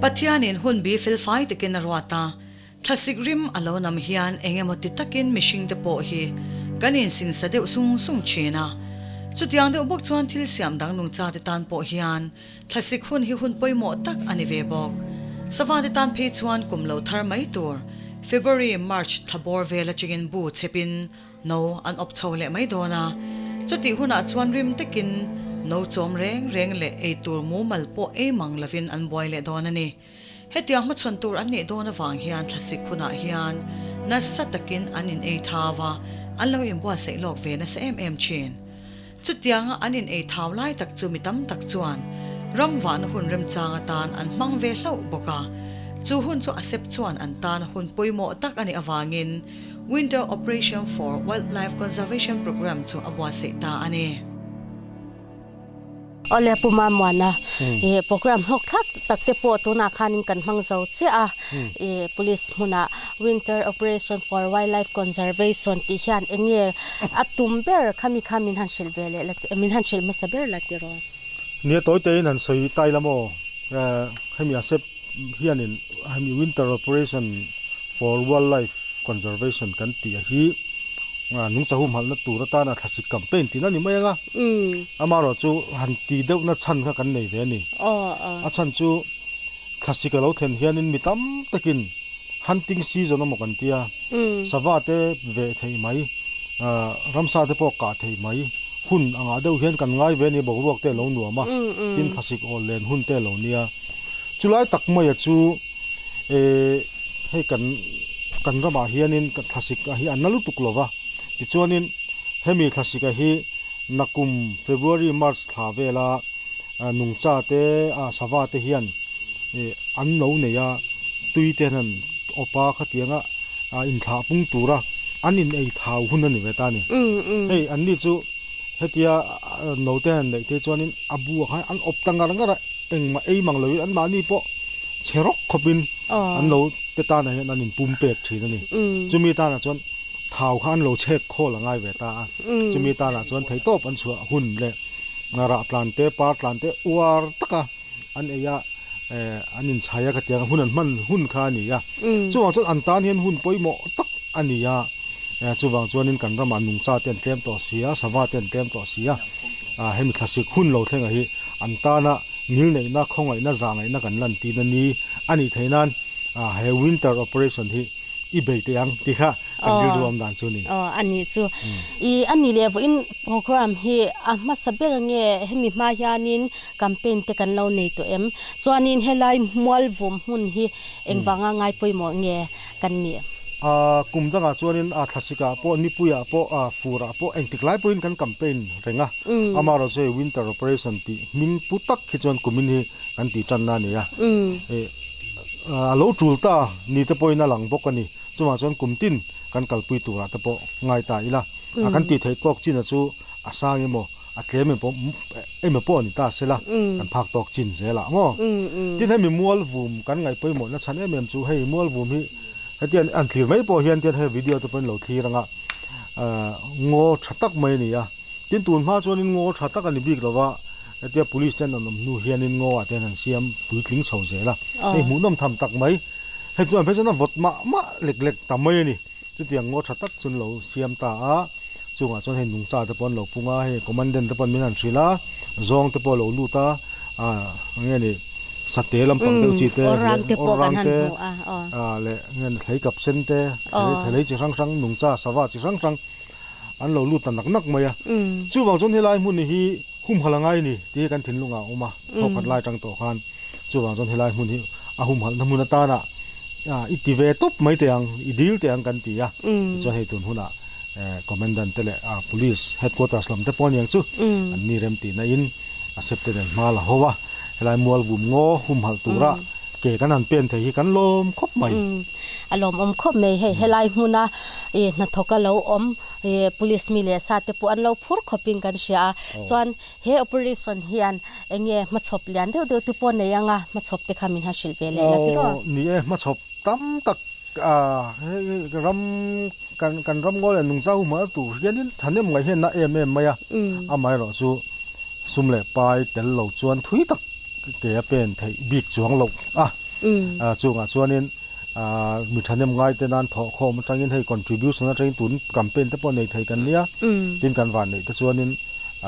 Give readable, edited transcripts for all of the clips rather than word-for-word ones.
Pathianin hun bi felfai takin a ruat a, thlasik rim a lo nam hian eng emaw ti takin mihringte pawh hi kan insinsa deuh sung sung thin a. Chutiang deuh bawk chuan thil siam dang nungchate tan pawh hian Thlasik hun hi hun pawimawh tak a ni ve bawk. Savate tan phei chuan kum lo thar mai tur February, March thla bawr vel atangin bu chhepin no an awp chho leh mai dawn a. Chutih hunah chuan rim takin no chawm reng reng leh ei tur mumal pawh ei mang lovin an buai leh dawn a ni. Hetiang hmachhawn tur an neih dawn avang hian thlasik hunah hian nasa takin an in ei thau a, an lo inbuatsaih lawk ve nasa em em thin. Chutianga an in ei thau lai tak chu mi tam tak chuan ram vahna hun remchang atan an hmang ve hlauh bawk a. Chu hun chu a sep chuan an tana hun pawimawh tak a nih avangin Winter Operation for Wildlife Conservation Programme chu a buatsaih ta a ni. Awle Pu Mamuana, i program hlawk thlak tak te pawh tunah khanin kan hmang zo chiah a, i police hmunah Winter Operation for Wildlife Conservation tih hian eng nge a tum ber khami kha min han hrilh ve leh la min han hrilh hmasa ber la tiraw? Nia tawi tein han sawi tai la maw, hemi a sep hianin hemi Winter Operation for Wildlife Conservation kan tih a hi nungcha humhalhna tur atana thlasik campaign tihna a ni mai ang a, amaherawh chu han ti deuhna chhan kha kan nei ve a ni. A chhan chu thlasik a lo thlen hianin mi tam takin hunting season emaw kan tia, sava te veh theih mai, ramsa te pawh kah theih mai hun angah deuh hian kan ngai ve a ni, boruak te a lo nuam a, tin thlasik awl len hun te a lo nia. Chulai tak maia chu. Hei kan kan ramah hianin thlasik a hi a na lutuk lo va, tichuanin hemi thlasik a hi nakum February March thla vela nungcha te ah sava te hian an lo nei a, tui te hian an awp a khatianga inthlah pung tura an in ei thau hun a ni ve ta a ni. Hei an ni chu hetia no te han neih te chuanin a bu ah khan an awp ta ngar ngar a, engmah ei mang loin anmahni pawh chhe rawk khawpin an lo te tanah hian an inpum pek thin a ni. Chumi tanah chuan thau kha an lo chhek khawl a ngai ve ta a. Chumi tanah chuan theihtawp an chhuah hun leh rah tlan te, par tlan te uar taka an ei a, an inchhai a khatiang hun an hman hun kha a ni a. Chuvang chuan an tan hian hun pawimawh tak a ni a. Chuvang chuanin kan ramah nungcha te an tlem tawh si a, sava te an tlem tawh si a. Hemi thlasik hun lo thlenga hi an tana ngilneihna, khawngaihna, zahngaihna kan lan tin a ni a nih theih nan he winter operation hi i bei teh ang tih kha kan rilru awm dan chu a ni. Aw a nih chu. I a nih leh vawiin program hi a hmasa ber nge hemi hma hianin campaign te kan lo nei tawh em? Chuanin helai mualvum hmun hi engvanga ngai pawimawh nge kan nih? A kum dangah chuanin a thlasikah pawh nipuiah pawh a furah pawh engtik lai pawhin kan campaign reng a, amaherawh chu hei winter operation tih hming pu tak hi chuan kumin hi kan tih tanna a ni a, a lo tul ta ni te pawhin a lang bawk a ni, chuvang chuan kum tin kan kalpui turah te pawh ngai ta ila, kan tih theih tawk chin a chu a sang emaw a tlem emaw emaw pawh a ni ta sela kan phak tawk chin zel ah maw. Tin hemi mual vum kan ngaih pawimawhna chhan em em chu hei mual vum hi hetiang an thlir mai pawh hian tian hei video te pawhin lo thlir anga ngaw tha tak mai a ni a, tin tun hma chuanin ngaw tha tak a ni bik lova hetia police ten an awm hnu hianin ngaw ah te hian an siam puitling chho zel a, hei hmuhnawm tham tak mai hei chuan phei chuan a vawt mah mah lek lek ta mai a ni. Chutiang ngaw tha tak chu an lo siam ta a, chungah chuan hei nungcha te pawh an lo pung a, hei commandant te pawh min han hrilh a, zawng te pawh a lo lut a, ah eng nge ni sate lampang deuh chi te leh awrang te ah leh eng nge ni thlei kap sen te thlei chi hrang hrang nungcha sava chi hrang hrang an lo lut ta nak nak mai a, chuvang chuan helai hmun hi humhalh a ngai a ni tih hi kan thinlungah a awm a, thawkhat lai tang tawh khan chuvang chuan helai hmun hi a humhalhna hmun atana i ti ve tawp mai teh ang, i dil teh ang kan ti a, tichuan hei tun hunah commandant te leh police headquarters lam te pawh aniang chu an ni rem tihna in a sep te nen hma la ho a, helai mualvum ngaw humhalh tura ke kan han pen thei hi kan lawm khawp mai. A lawmawm khawp mai hei helai hmuna ih hnathawk a lo awm ih police mi leh sa te pawh an lo phur khawpin kan hria a chuan he operation hian eng nge hmachhawp lian deuh deuh te pawh nei anga hmachhawp te kha min han hrilh ve leh la tiraw. Ni e hmachhawp tam tak hei ram kan kan ram ngawl leh nungchang humhalh tur hianin thahnem ngaih hian na em em mai a amaherawh chu sum leh pai tel lo chuan thui tak ke a pen theih bik chuang loh a. Chungah chuanin mi thahnem ngai te nan thawh khawm atangin hei contribution atangin tun campaign te pawh nei thei kan nia. Tin kan van neih te chuanin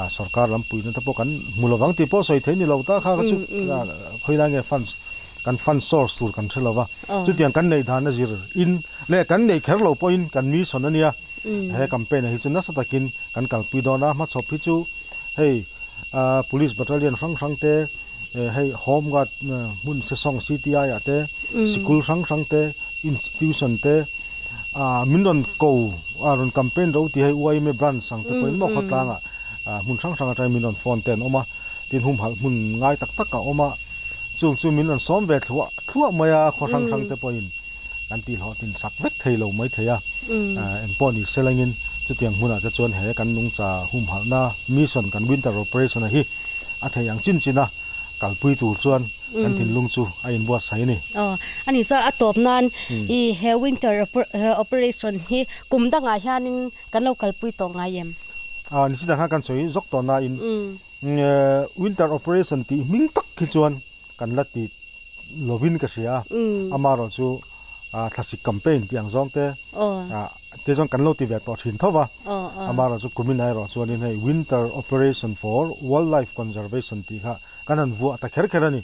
sorkar lam puihna te pawh kan hmu lovang tih pawh sawi thei ni lo ta kha kha chu khawilai nge funds kan fund source tur kan hre lo va. Chutiang kan neih dan a zir in leh kan neih kher lo pawhin kan mission a nia. He campaign ah hi chu nasa takin kan kalpui dawn a, hmachhawp hi chu hei police battalion hrang hrang te hei home guard hmun sesawng C_T_I ah te sikul hrang hrang te institution te ah min rawn ko a rawn campaign ro tih hei U_I_M_A branch ang te pawhin maw khawtlangah hmun hrang hrang atangin min rawn phone te an awm a, tin humhalh hmun ngai tak tak a awm a, chung chu min rawn sawm ve thluah thluah mai a khaw hrang hrang te pawhin. Kan tihhlawhtlin sak vek thei lo mai thei a, eng pawh ni selangin chutiang hmunah te chuan he kan nungcha humhalhna mission kan winter operation a hi a thei ang chin chin a kalpui tur chuan kan thinlung chu a inbuatsaih a ni. Aw, a nih chuan a tawp nan i he winter operation hi kum dangah hianin kan lo kalpui tawh ngai em? Aw, ni chutah khan kan sawi zawk tawh nain winter operation tih hming tak hi chuan kan la ti lovin ka hria a, amaherawh chu thlasik campaign tih ang zawng te te chuan kan lo ti ve tawh thin tho va, amaherawh chu kumin erawh chuanin hei winter operation for wildlife conservation tih kha kan han vuah ta kher kher a ni.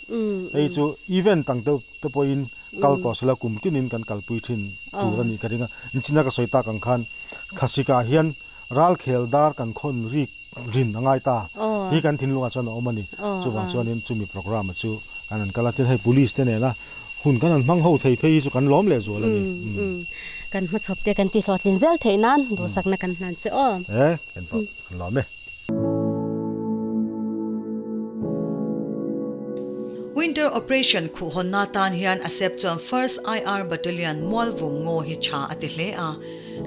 Hei chu event ang deuh te pawhin kal tawh sela kum tinin kan kalpui thin tur a nih ka ring a, nichina ka sawi tak ang khan thlasik ah hian ralkhel dar kan khawn rik rin a ngai ta tih kan thinlungah chuan a awm a ni. Chuvang chuanin chumi programme chu kan han kal a, tin hei police te nena hun kan han hmang ho thei phei hi chu kan lawm leh zual a ni. Kan hmachhawp te kan tihhlawhtlin zel theih nan duhsakna kan hlan che aw. E, kan pawh kan lawm e. Winter Operation khuhhawnna tan hian ASEP chuan First IR Battalion Mualvum ngaw hi tha a ti hle a.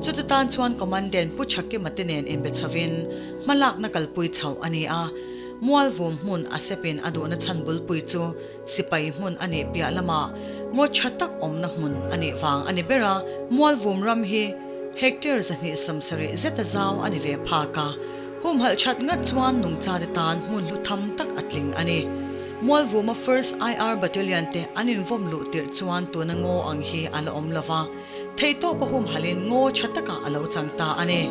Chuta tan chuan Commandant Pu Chhakima te nen inbe chhovin hmalakna kalpui chhoh a ni a. Mualvum hmun a sepin a duhna chhan bulpui chu sipai hmun a nih piah lamah ngaw tha tak awmna hmun a nih vang a ni ber a. Mualvum ram hi hectare 270 zeta zau a ni ve phak a, humhalh that ngat chuan nungchate tan hmun hlu tham tak a tling a ni. Mualvuma First IR Battalion te an invawm luh tirh chuan tuna ngaw ang hi a la awm lova. Theihtawpa humhalhin ngaw tha takah a lo chang ta a ni.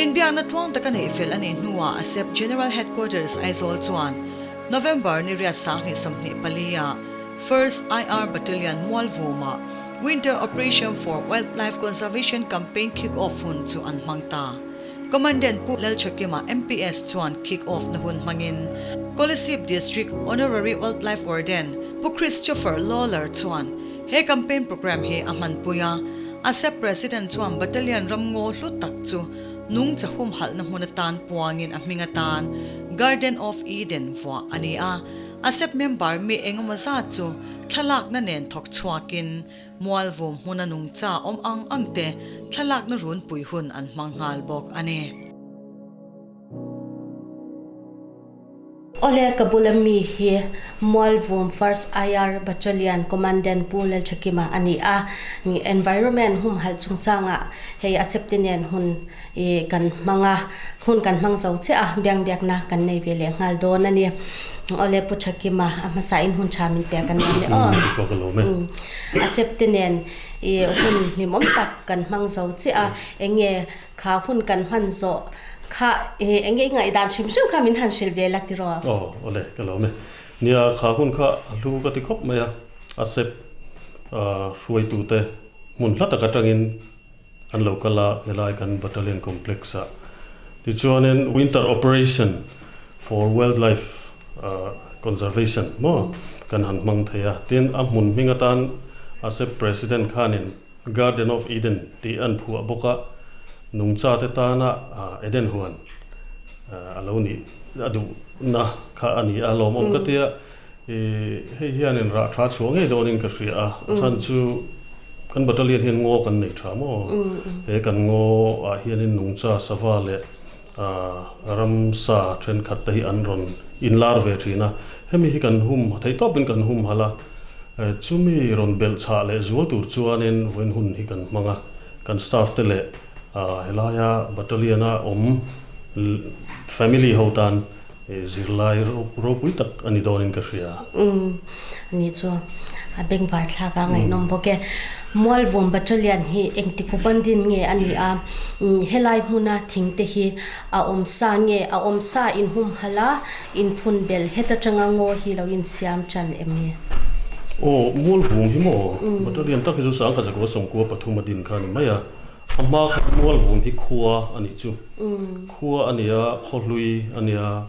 Inbiakna tluang taka neih fel a nih hnuah ASEP General Headquarters Aizawl chuan November ni riat 2024 ah First IR Battalion Mualvumah Winter Operation for Wildlife Conservation Campaign Kick-Off hun chu an hmang ta. Commandant Pu Lalchhakima MPS chuan kick-off na hun hmangin Kolasib District Honorary Wildlife Warden Pu Christopher Lawler chuan He campaign programme hi a hmanpui a, ASEP President chuan Battalion ramngaw hlu tak chu nungcha humhalhna hmun atan puangin a hming atan Garden of Eden vuah a ni a. ASEP member mi engemaw zat chu thlalakna nen thawk chhuakin Mualvum hmuna nungcha awm ang ang te thlalakna runpui hun an hmang nghal bawk a ni. Awle ka bula mi hi Mualvum First IR Battalion Commandant Pu Lalthakima a ni a, Environment humhalh chungchangah hei a safety nen hun i kan hmang a, hun kan hmang zo chiah a, biangbiakna kan nei ve leh nghal dawn a ni. Awle Pu Thakima a hmasa in hun tha min pek a ni le aw. A safety nen i hun hlimawm tak kan hmang zo chiah a, enge Kha hun kan hman zawh kha eng nge i ngaihdan hrim hrim kha min han hrilh ve la tiraw? Aw, awle, ka lo awm e. Nia, kha hun kha a hlu ka ti khawp mai a, a sep hruaitute hmun hla tak atangin an lo kal a, helai kan Battalion Complex ah. Tichuanin Winter Operation for Wildlife Conservation maw kan han hmang thei a, tin a hmun hming atan a sep President khanin Garden of Eden tih an phuah bawk a, nungchate tana Eden huan a lo nih a duhna kha a ni a, lawmawm ka tia hei hianin rah tha chhuah ngei dawnin ka hria a, a chhan chu kan battalion hian ngaw kan nei tha maw? He kan ngaw ah hianin nungcha sava leh ramsa thenkhat te hi an rawn inlar ve thin a, hemi hi kan hum theih tawpin kan hum halh a, chumi rawn belh chhah leh zual tur chuanin vawiin hun hi kan hmang a, kan staff te leh helaia battalion a awm family ho tan zirlai ropui tak a ni dawnin ka hria. Umm ni chu. A bengvar thlak a ngaihnawm bawk e. Mualvum Battalion hi engti kupan din nge a ni a, helai hmuna thing te hi a awm sa nge a awm sa inhumhalh a, inphun belh het atanga ngaw hi lo insiam tan em ni? Aw, Mualvum hi maw? Battalion tak hi chu Sangkhazakuva 13 a din kha a ni mai a, a hma khan Mualvum hi khua a nih chu. Khua a ni a, khawhlui a nia,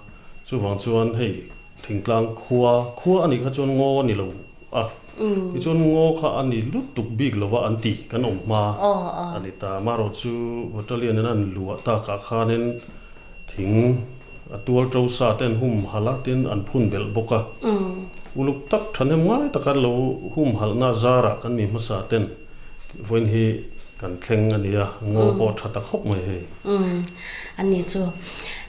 chuvang chuan hei Thingtlang khua khua a nih kha chuan ngaw a ni lo a, tichuan ngaw kha a ni lutuk bik lova an ti kan awm hma a ni ta. Amaherawh chu Battalion in an luah takah khanin thing a tual to sa te an humhalh a, tin an phun belh bawk a. Uluk tak thahnem ngai taka an lo humhalhna zarah kan mi hmasa ten vawiin hi kan thleng a ni a, ngaw pawh a tha ta khawp mai hei. A ni chu.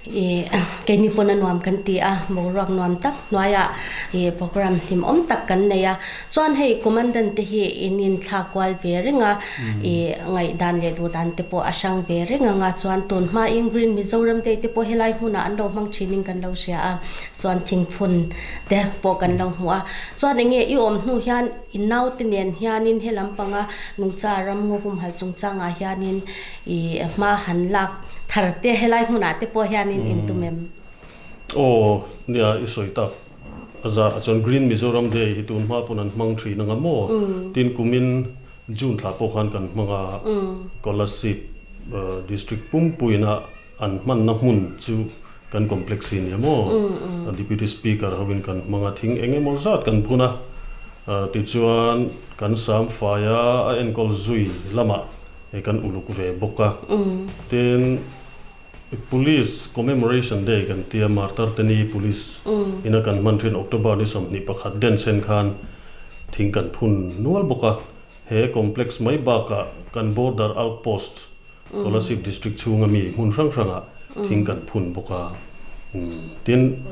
Ih keini pawn a nuam kan ti a, boruak nuam tak hnuaiah ih program hlimawm tak kan nei a. Chuan hei commandant te hi in inthlak kual ve reng a, ih ngaihdan leh duhdan te pawh a hrang ve reng ang a. Chuan tun hmain Green Mizoram Day te pawh helai hmunah an lo hmang thinin kan lo hria a, chuan thingphun te pawh kan lo hmu a. Chuan eng nge i awm hnu hian i naute nen hianin he lampanga nungcha ram ngaw humhalh chungchangah hianin ih hma han lak Thar te helai hmunah te pawh hianin in tum em? Aw, nia i sawi tak a zarah chuan Green Mizoram Day hi tun hma pawn an hmang thin anga maw? Tin kumin June thla pawh khan kan hmang a, Kolasib District pumpuina an hmanna hmun chu kan complex hi nia maw? Deputy Speaker hoin kan hmang a, thing eng emaw zat kan phun a, tichuan kan sam fai a, a enkawl zui lamah Hei kan uluk ve bawk a. Tin, Police Commemoration Day kan tia Martar te ni Police ina kan hman thin October ni 21 den sen khan thing kan phun nual bawk a. He complex mai bakah kan border outpost Kolasib District chhunga mi hmun hrang hrangah thing kan phun bawk a. Tin,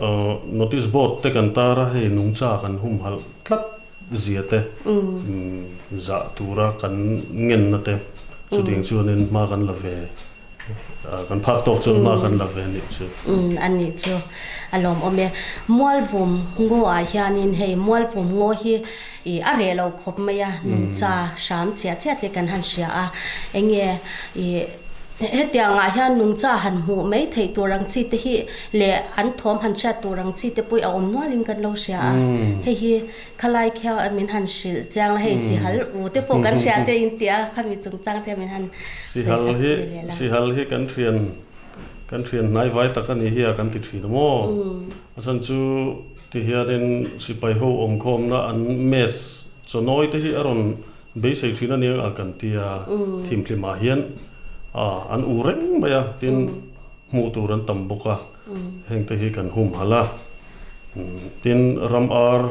notice board te kan tar a, hei nungcha kan humhalh tlat. zia te zah tura kan ngenna te chutiang chuanin hma kan la ve kan phak tawk chuan hma kan la ve anih chu. A nih chu a lawmawm e. Mualvum ngaw ah hianin hei Mualvum ngaw hi ih a reh lo khawp mai a, nungcha hram chiah chiah te kan han hria a, enge ih hetiang ah hian nungcha han hmuh mai theih tur ang chi te hi leh an thawm han hriat tur ang chi te pawh a awm nualin kan lo hria a, hei hi khalai khiau min han hrilh chiang la, hei sihal u te pawh kan hria te in ti a, khami chungchang te min han sawi sak ve leh la. Sihal hi kan thian kan thian hnai vai tak a ni hi a kan ti thin a maw? A chhan chu ti hianin sipai ho awmkhawmna an mess chawnawi te hi a rawn beisei thin a nia a kan ti a, thimhlimah hian an u reng mai a, tin Hmuh tur an tam bawk a, hengte hi kan humhalh a. Tin, ram ar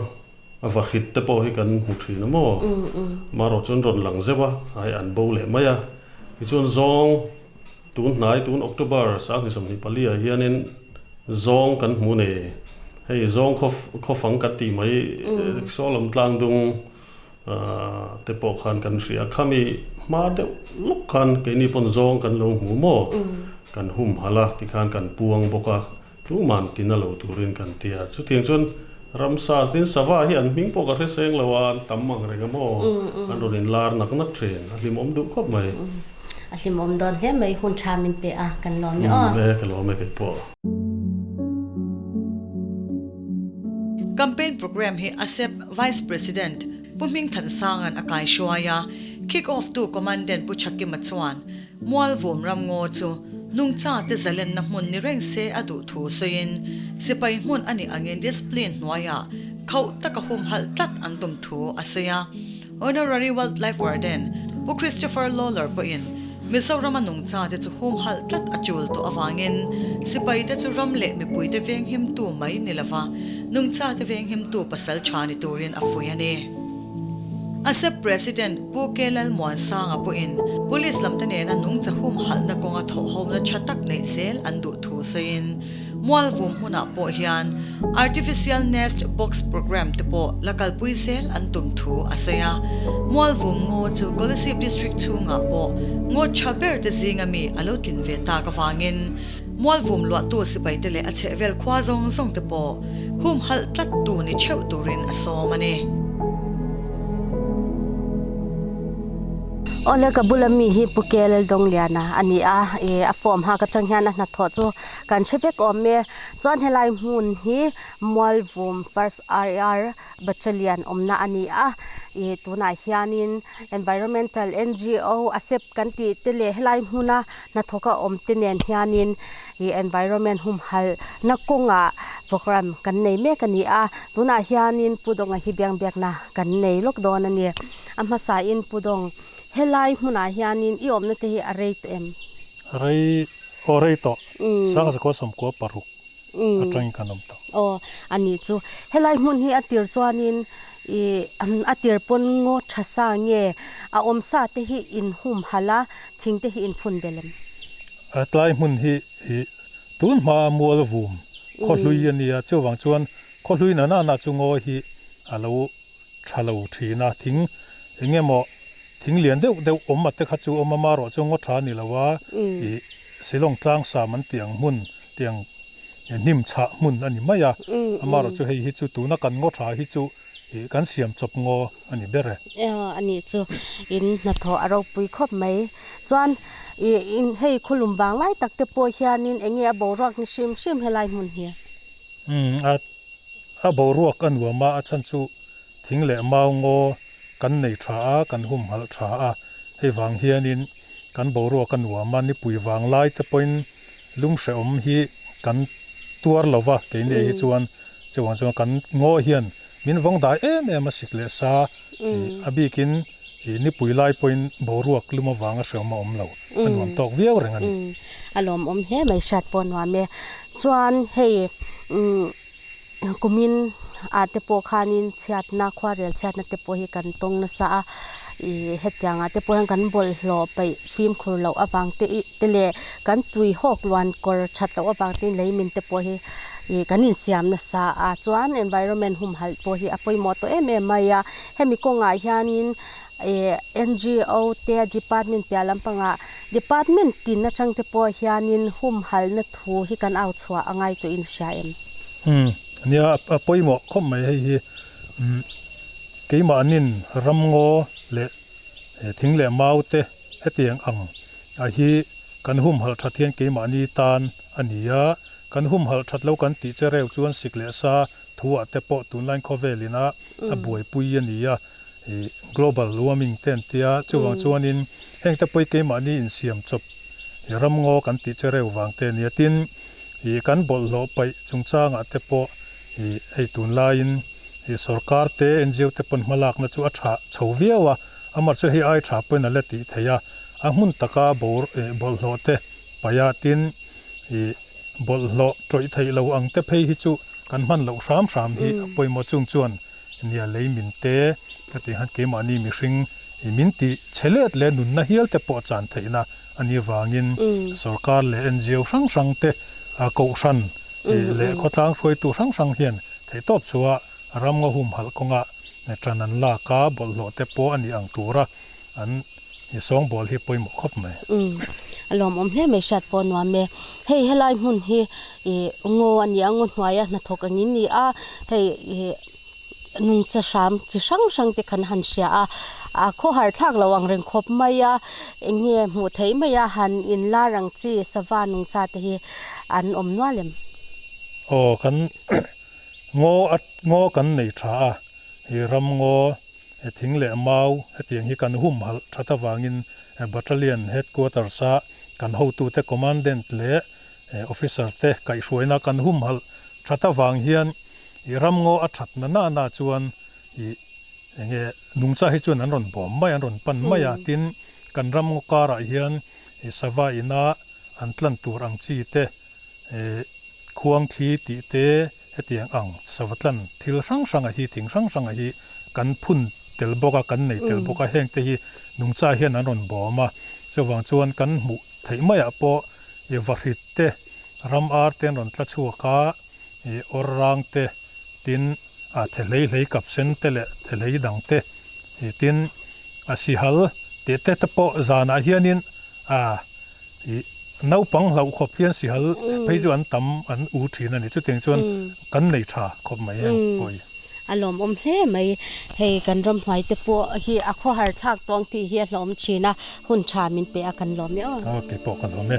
a va hrit te pawh hi kan hmu thin a maw? Marawh chuan rawn lang zeuh a, hei an bo leh mai a. Tichuan zawng tun hnai tun October 24 ah hianin zawng kan hmu nei. Hei zawng khawfang kan tih mai saw lam tlang dung te pawh khan kan hria. Khami hma deuh lawk khan keini pawn zawng kan lo hmu maw? Kan humhalh a, tikhan kan puang bawk a, tuman tina lo turin kan ti a. Chutiang chuan ramsa tin sava hi an hming pawh ka hre seng lo a, an tam ang reng a maw? An rawn inlar nak nak thin. A hlimawm duh khawp mai. A hlimawm dawn hle mai, hun tha min pe a, kan lawm e aw. E, ka lawm e kei pawh. Campaign programme hi ASEP Vice President Pu Hmingthansanga'n a kaihruai a, kick off tu Commandant Pu Chakima chuan Mualvum ramngaw chu nungcha te zalenna hmun ni reng se a duh thu sawiin sipai hmun a nih angin discipline hnuaiah khauh taka humhalh tlat an tum thu a sawi a. Honorary Wildlife Warden Pu Christopher Lawler pawhin Mizorama nungcha te chu humhalh tlat a tul tawh avangin sipai te chu ram leh mipui te venghimtu mai ni lova nungcha te venghimtu pasal tha ni turin a fuih a ni. ASEP President Pu K Lalmuansanga pawhin Police lam te nena nungcha humhalhna kawnga thawhhawmna tha tak neih zel an duh thu sawiin Mualvum hmunah pawh hian Artificial Nest Box Programme te pawh la kalpui zel an tum thu a sawi a. Mualvum ngaw chu Kolasib District chhungah pawh ngaw tha ber te zinga mi a lo tlin ve tak avangin Mualvum luahtu sipaite leh a chhehvel khua zawng zawng te pawh humhalh tlat tu ni theuh turin a sawm a ni. Awle ka bula mi hi Pu KL Dawngliana a ni a, ih a form hak atang hian a hnathawh chu kan hre vek awm e. Chuan helai hmun hi Mualvum First RR Battalion awmna a ni a, ih tunah hianin Environmental NGO ASEP kan tih te leh helai hmuna hnathawk a awm te nen hianin ih environment humhalh na kawngah programme kan nei mek a ni a, tunah hianin Pu Dawnga hi biang biakna kan nei lawk dawn a ni. A hmasain Pu Dawng, helai hmunah hianin i awmna te hi a rei tawh em? Rei, aw rei tawh. Sangha zakua sawmkua paruk atangin kan awm tawh. Aw, a nih chu. Helai hmun hi a tir chuanin ih a tir pawn ngaw tha sa nge a awm sa te hi in humhalh a, thing te hi in phun belh em? A tlai hmun hi ih tun hma mual vum khaw hlui a nia, chuvang chuan khaw hlui na na na chu ngaw hi a lo tha lo thin a, thing eng emaw thing lian deuh deuh awm a te kha chu awm a, marawh chu ngaw tha a ni lo a, ih Shillong tlang sam an tih ang hmun tiang hnim chhah hmun a ni mai a, amarawh chu hei hi chu tuna kan ngaw tha hi chu ih kan siam chawp ngaw a ni ber e. A nih chu in hnathawh a ropui khawp mai. Chuan ih in hei khawlum vang lai tak te pawh hianin eng nge a boruak ni hrim hrim helai hmun hi? Umm a A boruak a nuam a, a chhan chu thing leh mau ngaw kan nei tha a, kan humhalh tha a. Hei vang hianin kan boruak a nuam a, nipui vang lai te pawhin lung hrehawm hi kan tuar lo va, keini hi chuan chuvang chuan kan ngaw hian min vawng dai em em a sik leh sa, a bikin nipui lai pawhin boruak lum avanga hrehawm a awm lo, a nuam tawk viau reng a ni. A lawmawm hle mai hriat pawh a nuam e. Chuan hei umm kumin ah te pawh khanin chhiatna khuarel chhiatna te pawh hi kan tawng nasa a ih hetiang ah te pawh hian kan bawlhhlawh peih fimkhur loh avang te ih te leh kan tui hawk luan kawr that loh avang te in lei min te pawh hi ih kan insiam nasa a chuan environment humhalh pawh hi a pawimawh tawh em em mai a hemi kawngah hianin ih N_G_O te department piah lampangah department tin atang te pawh hianin humhalhna thu hi kan au chhuah a ngai tawh in hria em? Umm nia a pawimawh khawp mai hei hi umm keimahnin ramngaw leh thing leh mau te hetiang ang a hi kan humhalh that hian keimahni tan a ni a, kan humhalh that lo kan tih che reu chuan sik leh sa thuah te pawh tunlai khawvel ina a buaipui a ni a. Ih global warming te an tia chuvang chuanin heng te pawh hi keimahni insiam chawp ih ramngaw kan tih che reuh vang te a nia tin ih kan bawlhhlawh paih chungchangah te pawh ih hei tunlaiin ih sorkar te N_G_O te pawn hmalakna chu a tha chho viau a amaherawhchu hei ai tha pawhin a la tih theih a a hmun taka bawr ih bawlhhlawh te paih a tin ih bawlhhlawh tawih theih lo ang te phei hi chu kan hman loh hram hram hi a pawimawh chung chuan. Nia lei min te ka tih khan keimahni mihring ih min tih chhe let leh nunna hial te pawh chan theihna a nih avangin sorkar leh N_G_O hrang hrang te a kohhran ih leh khawtlang hruaitu hrang hrang hian theihtawp chhuah ramngaw humhalh kawnga tan an lak a bawlhhlawh te pawh a nih ang tura an ih sawngbawl hi pawimawh khawp mai. A lawmawm hle mai hriat pawh a nuam e. Hei helai hmun hi ih ngaw a ni a ngaw hnuaia hnathawk ang in ni a hei ih nungcha hram chi hrang hrang te khan han hria a a khawhar thlak lo ang reng khawp mai a eng nge hmuh theih mai a han in lar ang chi sava nungcha te hi an awm nual em. Aw kan ngaw a ngaw kan nei tha a ih ram ngaw he thing leh mau hetiang hi kan humhalh that avangin battalion headquarters a kan hotute commandant leh Officer te kaihhruaina kan humhalh that avang hian i ramngaw a that na na na chuan i enge nungcha hi chuan an rawn bawm mai an rawn pan mai a tin kan ramngaw karah hian i sava ina an tlan tur ang chi te ih khuang thli tih te hetiang ang sava tlan thil hrang hrang a hi thing hrang hrang a hi kan phun tel bawk a kan nei tel bawk a heng te hi nungcha hian an rawn bawm a chuvang chuan kan hmuh theih maiah pawh i vahrit te, ram ar te an rawn tla chhuak a, i awr rang te, tin a the hlei hlei kap sen te leh the hlei dang te, i tin a sihal tih te te pawh zanah hianin a i naupang hlauh khawp hian sihal phei chu an tam an u thin a ni. Chutiang chuan kan nei tha khawp mai heng pawh hi. A lawmawm hle mai. Hei kan ramhnuai te pawh hi a khawhar thlak tawng tih hi a hlawm thin a, hun tha min pe a kan lawm e aw. Aw kei pawh ka lawm e.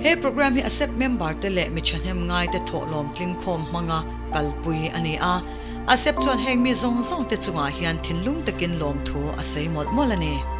He program hi ASEP member te leh mi thahnem ngai te thawhlawm tlingkhawm hmanga kalpui a ni a. ASEP chuan heng mi zawng zawng te chungah hian thinlung takin lawmthu a sawi mawlh mawlh a ni.